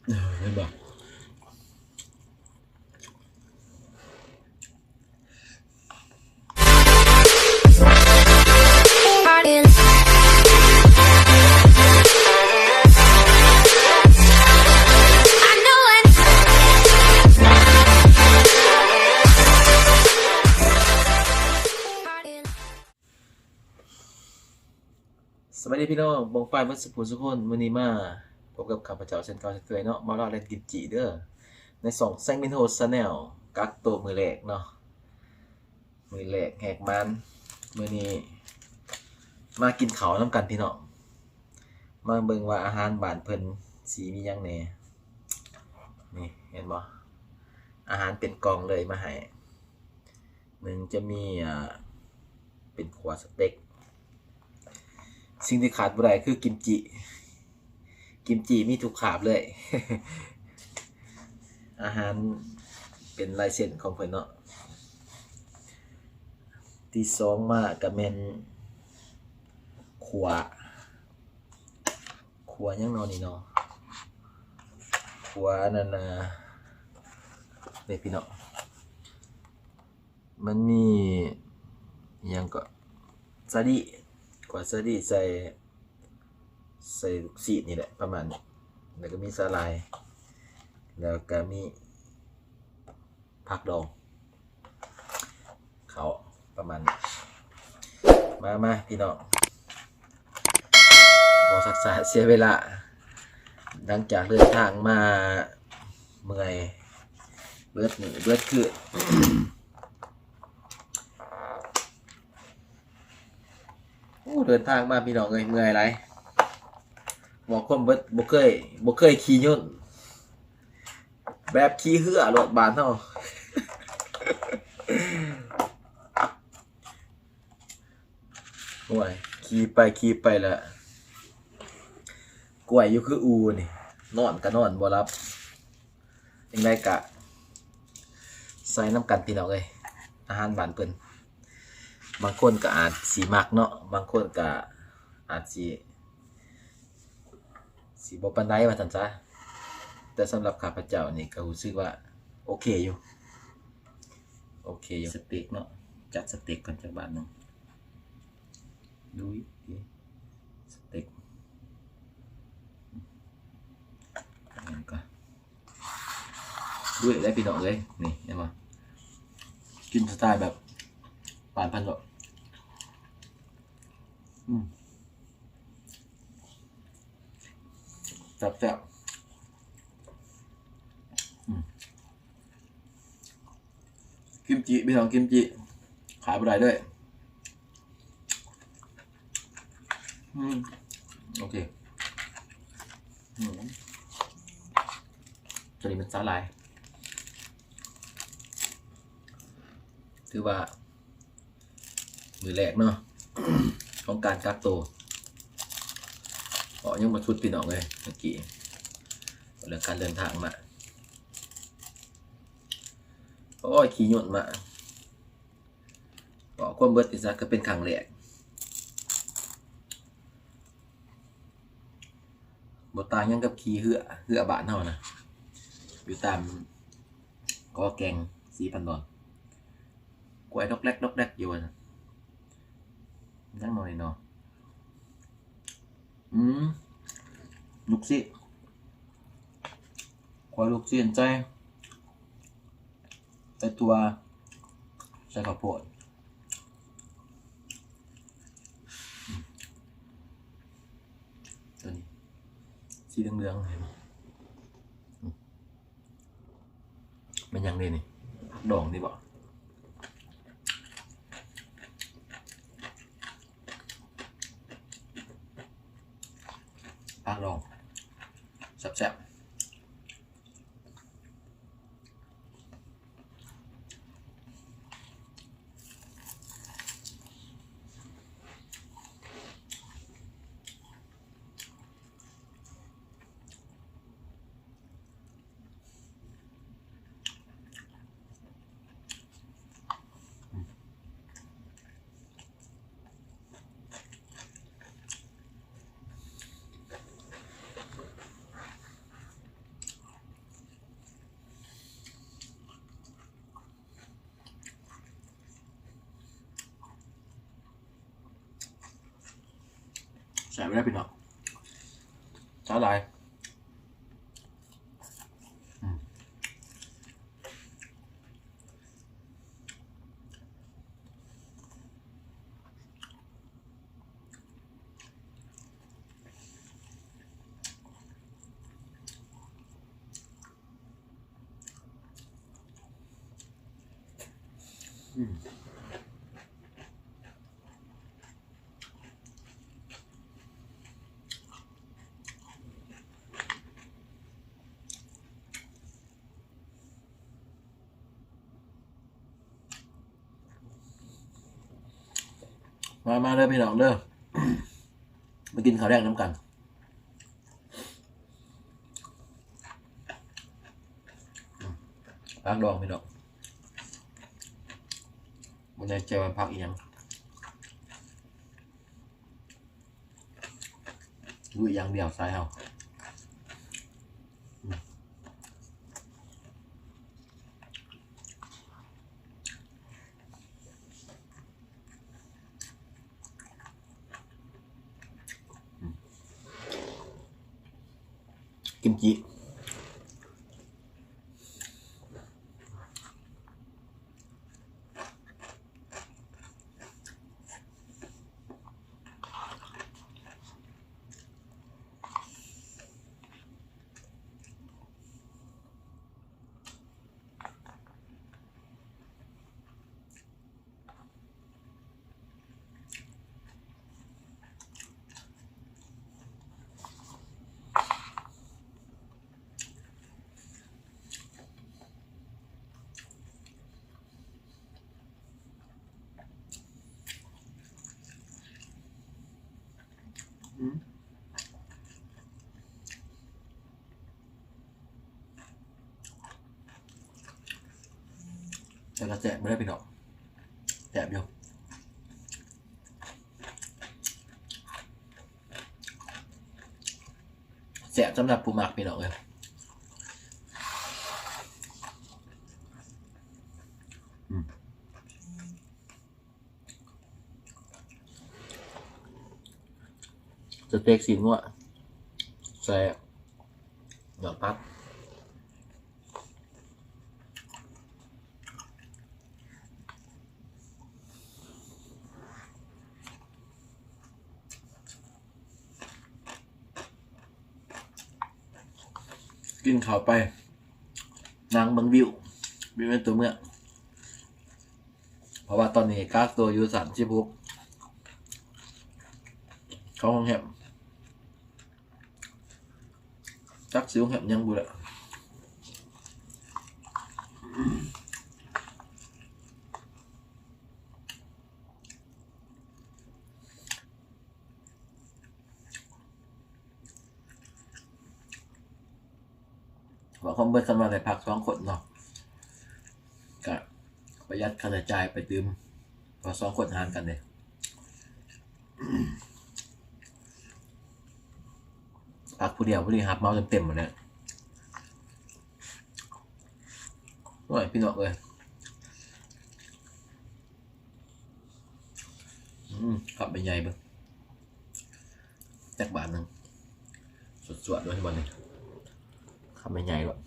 ເຫັນບໍ່? ສະບາຍດີພີ່ນ້ອງປ້ອງປາຍເບິດສູ່ຜູ້ສູ່ຄົນ. ມື້ນີ້ມາພົບກັບຂ້າພະເຈົ້າເຊັ່ນເກົ່າເຊັ່ນເຄີຍເນາະ, ມາລາວແລນກິມຈິເດີ ໃນຊ່ອງແຊງມິນໂຮ Channel ກັກໂຕມື້ແລກເນາະ. ມື້ແລກແຫກມານ ມື້ນີ້ມາກິນເຂົ້ານຳກັນພີ່ນ້ອງ. ມາເບິ່ງວ່າອາຫານບ້ານເພິ່ນຊິມີຫຍັງແດ່. ນີ້ເຫັນບໍ່? ອາຫານເປັນກ່ອງເລີຍມາໃຫ້. ໜຶ່ງຈະມີ ອ່າ ເປັນຂົ້ວສະເຕັກ. ສິ່ງທີ່ຂາດບໍ່ໄດ້ຄືກິມຈິ. ກິມຈິມີທຸກຄາບເລີຍ. ອາຫານເປັນລາຍເຊັນຂອງເພິ່ນເນາະ. ທີສອງມາກະແມ່ນຂົ້ວ ຂົ້ວຫຍັງເນາະນີ້ເນາະ? ຂົ້ວອັນນັ້ນນະ ນີ້ພີ່ນ້ອງ. ມັນມີອີ່ຫຍັງເກາະ ສາລີ ກວາດສາລີໃສ່ ໃສ່ລູກຊີ້ນນີ້ແຫຼະ ປະມານນີ້. ແລ້ວກໍມີສາຫຼ່າຍ ແລ້ວກໍມີຜັກດອງ ເຂົ້າປະມານນີ້. ມາ ມາ ພີ່ນ້ອງ. ບໍ່ຊັກຊ້າເສຍເວລາ ຫຼັງຈາກເດີນທາງມາເມື່ອຍເບິດມື້ເບິດຄືນ. ໂອ້ ເດີນທາງມາພີ່ນ້ອງເອີຍ ເມື່ອຍຫຼາຍ. ເວົ້າຄວາມເບິດ ບໍ່ເຄີຍ ບໍ່ເຄີຍຂີ່ຍົນ ແບບຂີ່ເຮືອໂລດບ້ານເຮົາ. ໂອ້ຍ ຂີ່ໄປຂີ່ໄປລະ ກ້ວຍຢູ່ຄືອູ່ນີ້ ນອນກະນອນບໍ່ຫຼັບ. ຈັ່ງໃດກະໃສ່ນຳກັນພີ່ນ້ອງເອີຍ ອາຫານບ້ານເພິ່ນ. ບາງຄົນກະອາດຊິມັກເນາະ ບາງຄົນກະອາດຊິ ຊິບໍ່ປານໃດວ່າຊັ້ນຊະ, ແຕ່ສຳລັບຂ້າພະເຈົ້ານີ້ກໍຮູ້ສຶກວ່າໂອເຄຢູ່ ໂອເຄຢູ່. ສະເຕັກເນາະ ຈັດສະເຕັກກ່ອນຈັກບາດໜຶ່ງ. ດຸຍ ສະເຕັກ ຫຍັງກໍ ດ້ວຍໄດ້ພີ່ນ້ອງເອີຍ. ນີ້ເຫັນບໍ່? ກິນສະໄຕແບບບ້ານເພິ່ນເນາະ. ອືມ ແຊບໆ. ອືມ ກິມຈິ ພີ່ນ້ອງ ກິມຈິ ຂາດບໍ່ໄດ້ເລີຍ. ອືມ ໂອເຄ. ອືມ ຕົວນີ້ມັນສາຫຼາຍ. ຖືວ່າມື້ແລກເນາະ ຂອງການກັກໂຕ ເພາະຍັງບໍ່ສຸດພີ່ນ້ອງເອີຍ. ເມື່ອກີ້ເລື່ອງການເດີນທາງມາ ໂອ້ຍ ຂີ່ຍົນມາ ເວົ້າຄວາມເບິດນີ້ຊະ ກໍເປັນຄັ້ງແລກ ບໍ່ຕ່າງຫຍັງກັບຂີ່ເຮືອ ເຮືອບ້ານເຮົານະ ຢູ່ຕາມກໍແກ່ງ ສີພັນດອນ ກວຍດອກແດກດອກແດກຢູ່ວ່າຊັ້ນ. ຍັງໜ້ອຍເນາະ. ອືມ ລູກຊີ້ນ ຄວາຍລູກຊີ້ນໃສ່ ໃສ່ຖົ່ວ ໃສ່ເຂົ້າໂພດ. ອືມ ຕົວນີ້ສີເຫຼືອງໆ ເຫັນບໍ່? ອືມ ແມ່ນຫຍັງເດນີ້? ຜັກດອງນີ້ບໍ? ຜັກດອງ ແຊບໆ. ແຊບເດ້ພີ່ນ້ອງ ສາຫຼາຍ. ອືມ ອືມ. ມາ ມາເດີພີ່ນ້ອງເດີ ມາກິນເຂົ້າແລງນຳກັນ. ຜັກດອງພີ່ນ້ອງ ບໍ່ແນ່ໃຈວ່າຜັກອີ່ຫຍັງ. ລຸຍຢ່າງດຽວສາຍເຮົາ. ກິມຈິ. ອືມ ແຕ່ກໍແຊບຢູ່ເດ້ພີ່ນ້ອງ ແຊບຢູ່. ແຊບສຳລັບຜູ້ມັກພີ່ນ້ອງເອີຍ. ອືມ ສະເຕັກຊີ້ນງົວ ແຊບ ດອກຜັກ. ກິນເຂົ້າໄປ ນັ່ງເບິ່ງວິວ ວິວໃນຕົວເມືອງ ເພາະວ່າຕອນນີ້ກັກໂຕຢູ່ຊັ້ນສິບຫົກ ເຂົ້າໂຮງແຮມ. ຈັກຊິໂຮງແຮມຫຍັງບໍ່ແຫຼະ. ເວົ້າຄວາມເບິດ ຄັນວ່າໄດ້ພັກສອງຄົນເນາະ ກະປະຢັດຄ່າໃຊ້ຈ່າຍໄປຕື່ມ ເພາະສອງຄົນຫານກັນເດ້. ພັກຜູ້ດຽວ ຜູ້ດຽວຮັບເໝົາເຕັມໆ ໝົດແລ້ວ. ໂອ້ຍ ພີ່ນ້ອງເອີຍ ອືມ ຄຳໃຫຍ່ໆ ເບິ່ງ ຈັກບາດໜຶ່ງ ສວດໆ ເບິ່ງ ເຫັນບໍ່ນີ້ ຄຳໃຫຍ່ໆ ໂລດ.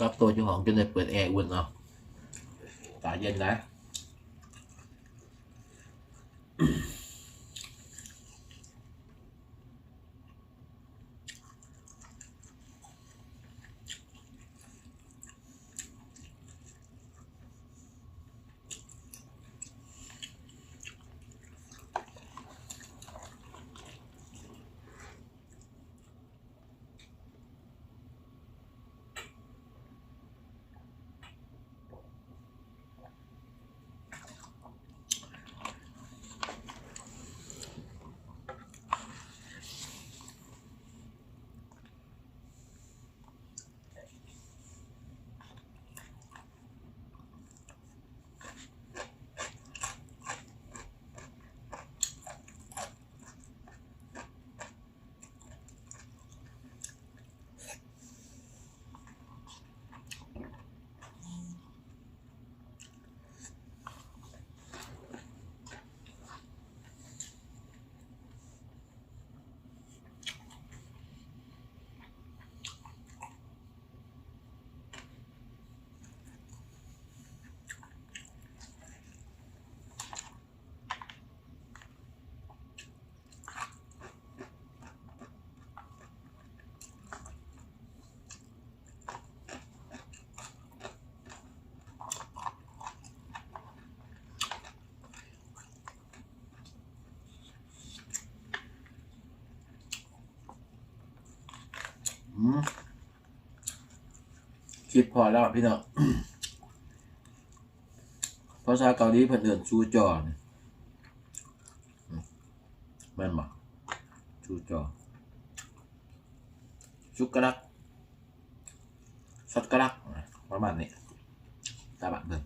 ກັບໂຕຢູ່ຫ້ອງຈົນໄດ້ເປີດແອອຸ່ນເນາະ ອາກາດເຢັນໄດ໋. ອື ອືມ ຄລິບພໍແລ້ວພີ່ນ້ອງ. ພາສາເກົາຫຼີເພິ່ນເອີ້ນຊູຈໍ ແມ່ນບໍ່? ຊູຈໍ ຊຸກກະລັກ ຊັອດກະລັກ ປະມານນີ້ ຕາມບ້ານເພິ່ນ.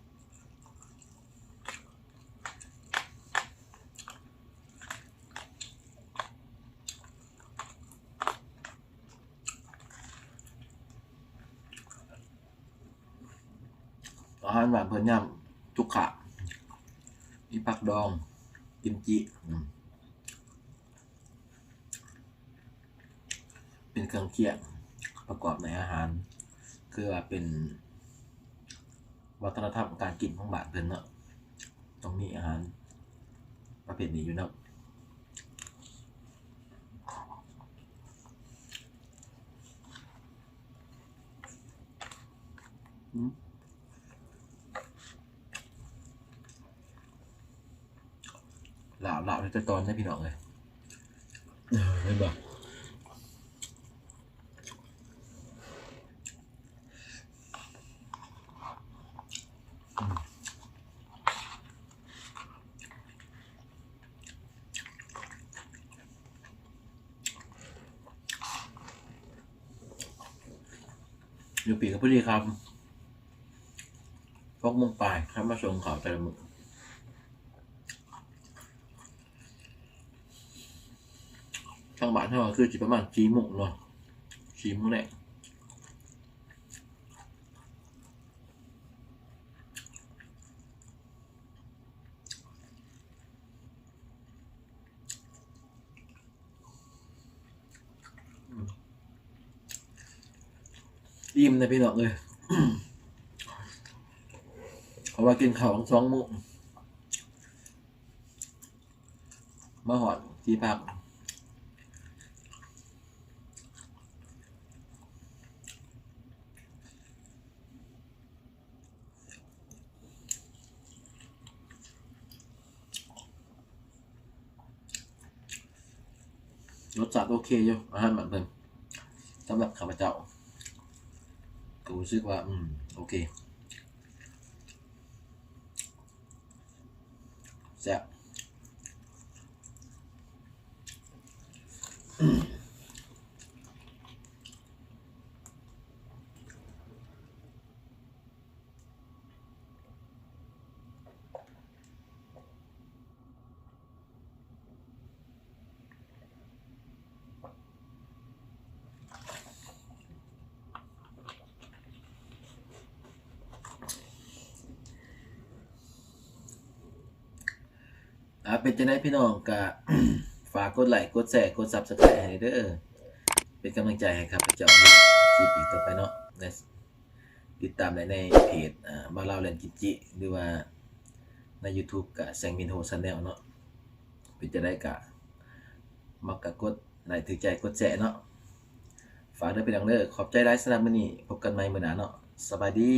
ອາຫານບ້ານເພິ່ນຍາມທຸກຄາບ ມີຜັກດອງ ກິມຈິ ອືມ ເປັນເຄື່ອງຄຽງປະກອບໃນອາຫານ ຄືວ່າເປັນວັດທະນະທຳການກິນຂອງບ້ານເພິ່ນເນາະ ຕ້ອງມີອາຫານປະເພດນີ້ຢູ່ນຳ. ອືມ ລາວ ລາວເຮັດແຕ່ຕອນເດ້ພີ່ນ້ອງເອີຍ ເຫັນບໍ່? ຢູ່ປີກະພໍດີຄ່ຳ ຫົກໂມງປາຍ ຄ່ອຍມາສົ່ງເຂົ້າແຕ່ລະມື້. ທາງບ້ານເຮົາກໍຄືຊິປະມານສີ່ໂມງເນາະ ສີ່ໂມງແລງ. ອີ່ມແດ່ພີ່ນ້ອງເອີຍ ເພາະວ່າກິນເຂົ້າສອງມື້ ມາຮອດທີ່ພັກ. ລົດຊາດໂອເຄຢູ່ ອາຫານບ້ານເພິ່ນ ສຳລັບຂ້າພະເຈົ້າ ກໍຮູ້ສຶກວ່າ ອືມ ໂອເຄ ແຊບ. ອ່າ ເປັນຈັ່ງໃດພີ່ນ້ອງ ກະຝາກກົດໄລ ກົດແຊ ກົດ Subscribe ໃຫ້ເດີ ເປັນກຳລັງໃຈໃຫ້ຂ້າພະເຈົ້າເຮັດຄລິບອີກຕໍ່ໄປເນາະ ແລະ ຕິດຕາມໄດ້ໃນເພຈ ອ່າ ບ່າວລາວແລ່ນກິມຈິ ຫຼືວ່າໃນ YouTube ກະ ແຊງມິນໂຮ Channel ເນາະ. ເປັນຈັ່ງໃດກະມັກກະກົດໄລ ຖືກໃຈກົດແຊເນາະ. ຝາກເດີພີ່ນ້ອງເດີ ຂອບໃຈຫຼາຍສຳລັບມື້ນີ້ ພົບກັນໃໝ່ມື້ໜ້າເນາະ ສະບາຍດີ.